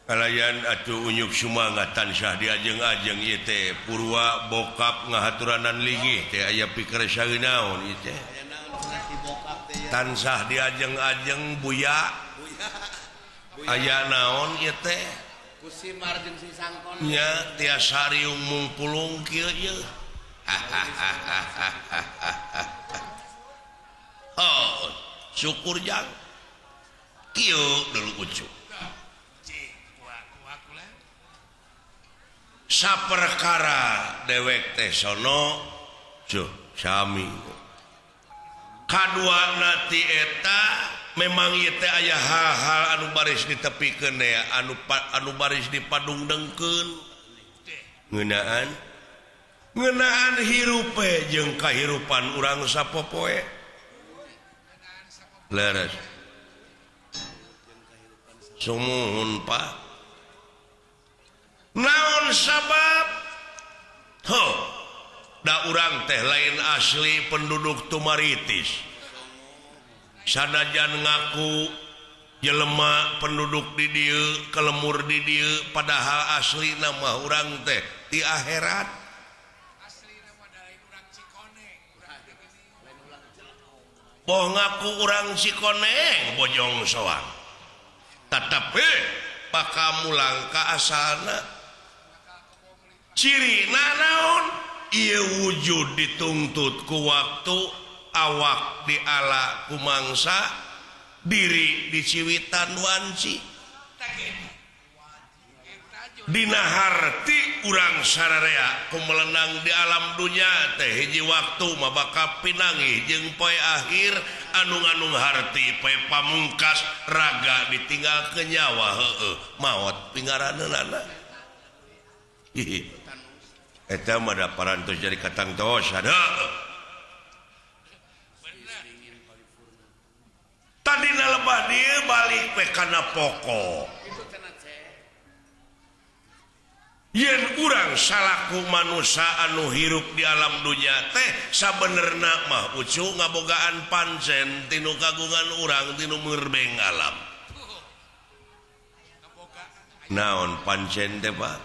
Kalayan atuh unyuk sumangat tansah diajeng-ajeng ieu teh Purwa bokap ngahaturanan linggih teh aya pikir saeunaon ieu teh. Tansah diajeng-ajeng buya. Aya naon ieu teh? Kusimar jeung si Sangkon. Nya tiasa riung mungpulung kieu ieu. Oh, syukur jang. Kieu dulu ucu. Saperkara dewek teh sono cuh sami kaduana ti eta memang ieu teh aya hal-hal anu baris ditepikeun anu baris dipadungdengkeun ngeunaan ngeunaan hirupe jeung kahirupan urang sapopoe leres sumuhun Pak. Naon sabab ho da urang teh lain asli penduduk Tumaritis sanajan ngaku jelema penduduk di dieu kelemur di dieu padahal asli nama urang teh di akhirat boh ngaku urang Cikoneng Bojong Soang tetapi bakal mulang ka asalna ciri naon ieu wujud dituntut ku waktu awak diala ku mangsa diri diciwitan wanci dina harti urang sararea ku melenang di alam dunya teh hiji waktu mah bakal pinanggih jeung poe akhir anu nganung harti poe pamungkas raga ditinggal ke nyawa heueuh maot pingaraneunana. Eta mah da parantos jadi katangtos ada. Tadina lebah dieu balik we kana pokok. Yen urang salaku manusia anu hirup di alam dunya teh sabenerna mah ucu ngabogaan pancen tinu kagungan urang tinu merbeng alam. Naon pancen teh Pak?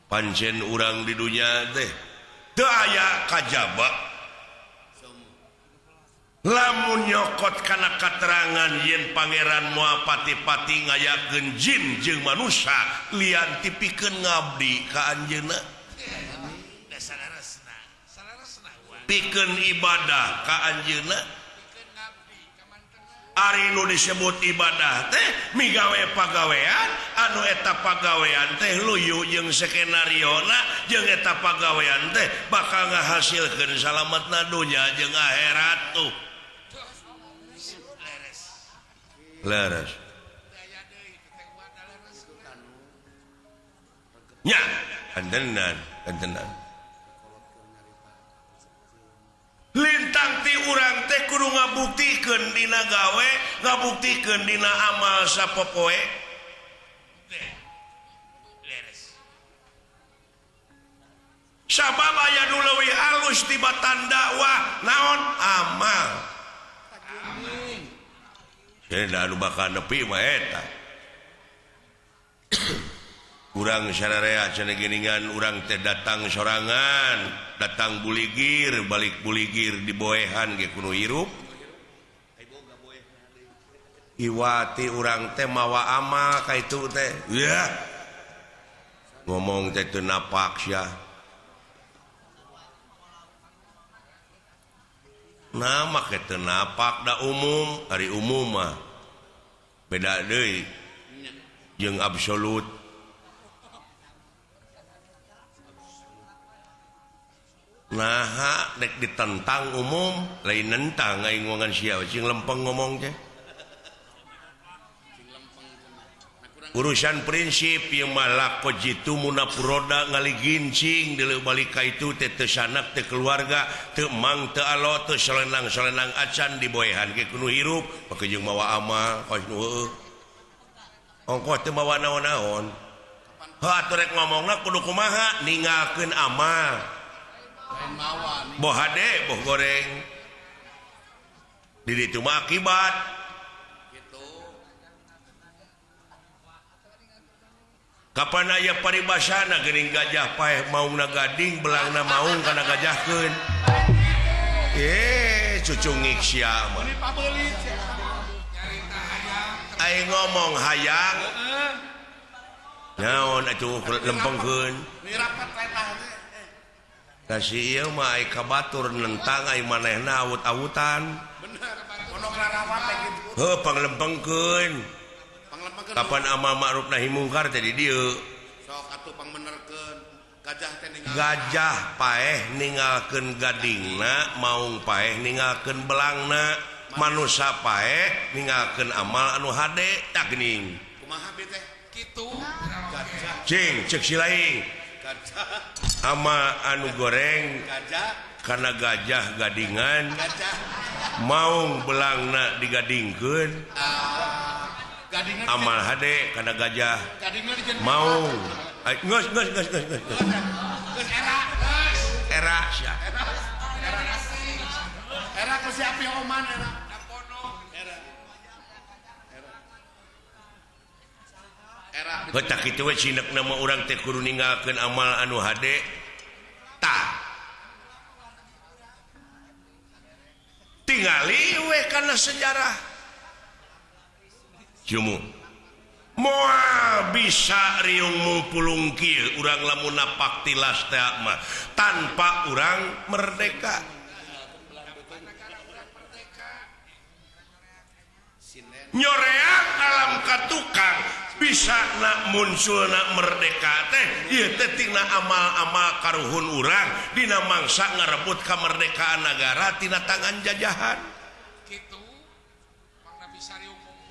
Pancen urang di dunya teh teu aya kajaba. Lamun nyokot kana katerangan yen pangeran moal pati-pati ngayakeun jin jeung manusia lian tipikeun ngabdi ka anjeunna. Pikeun ibadah ka anjeunna. Ari nu disebut ibadah teh migawe pagawean anu eta pagawean teh luyu jeung skenariona jeung eta pagawean teh bakal ngahasilkeun salametna dunya jeung akhirat tuh. Leres. Nya, kantenan, kantenan. Lintang ti urang teh kudu ngabuktikeun dina gawe, ngabuktikeun dina amal sapopoe. Sabab aya nu leuwih alus tibatan dakwah naon amal. Anu bakal nepi mah eta. Urang sararea cenah geuningan urang teh datang sorangan, datang buligir, balik buligir diboehan ge kudu hirup. Iwati urang teh mawa amal ka itu teh. Yah. Ngomong teh teu napak sia. Nah make teu napak da umum, ari umum mah beda deui jeung absolut. Naha rek ditentang umum, lain nentang aing ngomongan sia cing lempeng ngomong teh. Urusan prinsip ieu mah lako jitu munapuroda ngaligincing deuleu balik ka itu teh teu sanak teu keluarga teu mang teu alo teu solenang-solenang acan diboehan ge kudu hirup make jeung mawa amal kos nu heueuh. Ongkoh teu mawa naon-naon. Heuh atuh rek ngomongna kudu kumaha ninggalkeun amal. Boh hade boh goreng. Di ditu mah akibat. Kapan aya paribasana geuning gajah paeh maungna gading belangna maung kana gajahkeun. Cucungik sia mah. Ai ngomong hayang. Naon atuh lempengkeun. Da si ieu mah ai kabatur nentang ai manehna awut-awutan. Bener. Pondok rarawat teh kitu. Heuh panglempengkeun. Kapan amal ma'ruf nahi mungkar teh di dieu. Sok atuh pangbenerkeun. Gajah teh ninggal. Gajah paeh ninggalkeun gadingna, maung paeh ninggalkeun belangna, manusa paeh ninggalkeun amal anu hade tah geuning. Kumaha bi teh? Kitu. Gajah. Cing ceuk si laing. Gajah. Amal anu goreng gajah kana gajah gadingan. Gajah. Maung belangna digadingkeun. Amal hade kana gajah maung geus geus geus geus geus era era sia era ku si api oman era era era Betak kitu we cinekna mah urang teh kudu ninggalkeun amal anu hade tah tingali we kana sejarah Jumu moal bisa riung pulung kieu urang lamun napak tilas teh mah tanpa urang merdeka. Nyoreang alam katukang bisa nak muncul nak merdeka teh ieu teh tina amal-amal karuhun urang dina mangsa ngarebut kamerdekaan nagara tina tangan jajahan.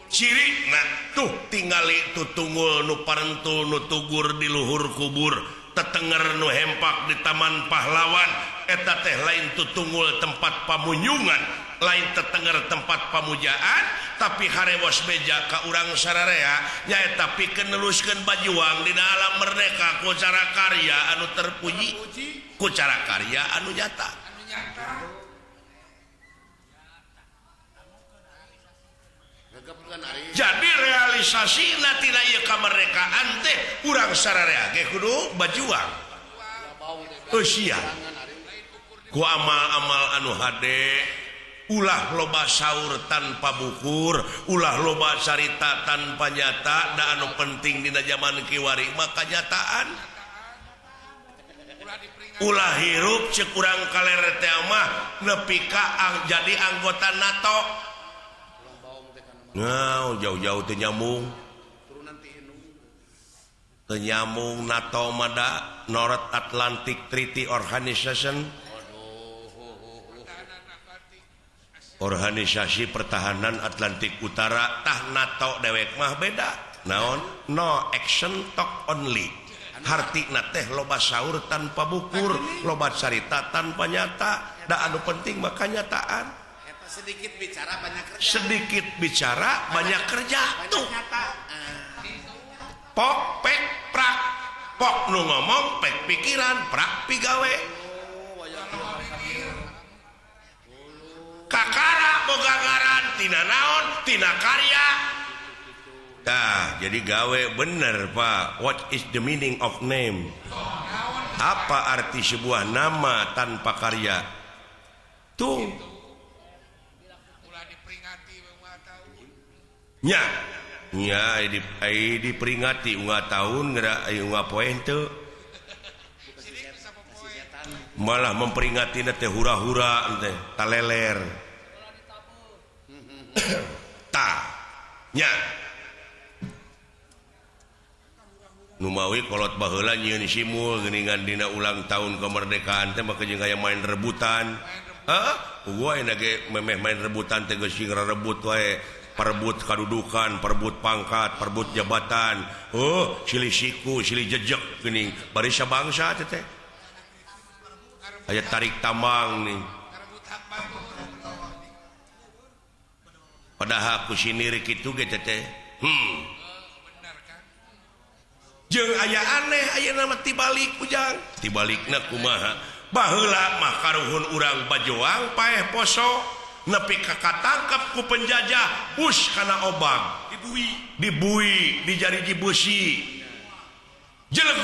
Ciri nah tuh tingali tutunggul nu parentul nu tugur di luhur kubur tetenger nu hempak di taman pahlawan eta teh lain tutunggul tempat pamunyungan lain tetenger tempat pamujaan tapi harewos beja ka urang sararea nyaeta pikeun neluskeun bajuang dina alam merdeka ku cara karya anu terpuji ku cara karya anu nyata. Jadi realisasi tina ieu kamerdekaan teh urang sararea ge kudu bajuang. Eusia ku amal-amal anu hade ulah loba saur tanpa bukur, ulah loba carita tanpa nyata, da anu penting dina zaman kiwari mah kanyataan. Ulah hirup ceuk urang kaler teh mah nepi ka jadi anggota NATO. Nah, jauh-jauh teu nyambung. Teu nyambung NATO mah da North Atlantic Treaty Organization. Organisasi Pertahanan Atlantik Utara tah NATO dewek mah beda. Naon? No action talk only. Hartina teh loba saur tanpa bukur, loba carita tanpa nyata. Da anu penting mah kanyataan. Sedikit bicara banyak kerja. Sedikit bicara banyak kerja banyak tuh. Nyata. Pok pek prak. Pok nu ngomong pek pikiran prak pigawe. Kakara boga ngaran tina naon tina karya. Tah jadi gawe bener Pak. What is the meaning of name? Apa arti sebuah nama tanpa karya? Tuh. Nya, nya diperingati unggal tahun geura unggal poe henteu. Malah memperingati teh hura-hura teh taleler. Tah, nya. Numawi kolot baheula nyieun simul geuningan dina ulang tahun kemerdekaan teh mah jeung aya main rebutan. Heuh, gua enak ge memeh main rebutan teh geus sing rebut wae. Perebut kadudukan, perebut pangkat, perebut jabatan. Oh, silih siku, silih jejek geuning. Bari sabangsa teh teh. Aya tarik tambang nih. Padahal ku sinir kitu ge teh teh. Jeung aya aneh ayeuna mah tibalik ujang. Tibalikna kumaha? Baheula mah karuhun urang bajoang paeh poso. Nepi ka katangkep ku penjajah us kana obang dibui, dibui dijariji beusi. Jelek.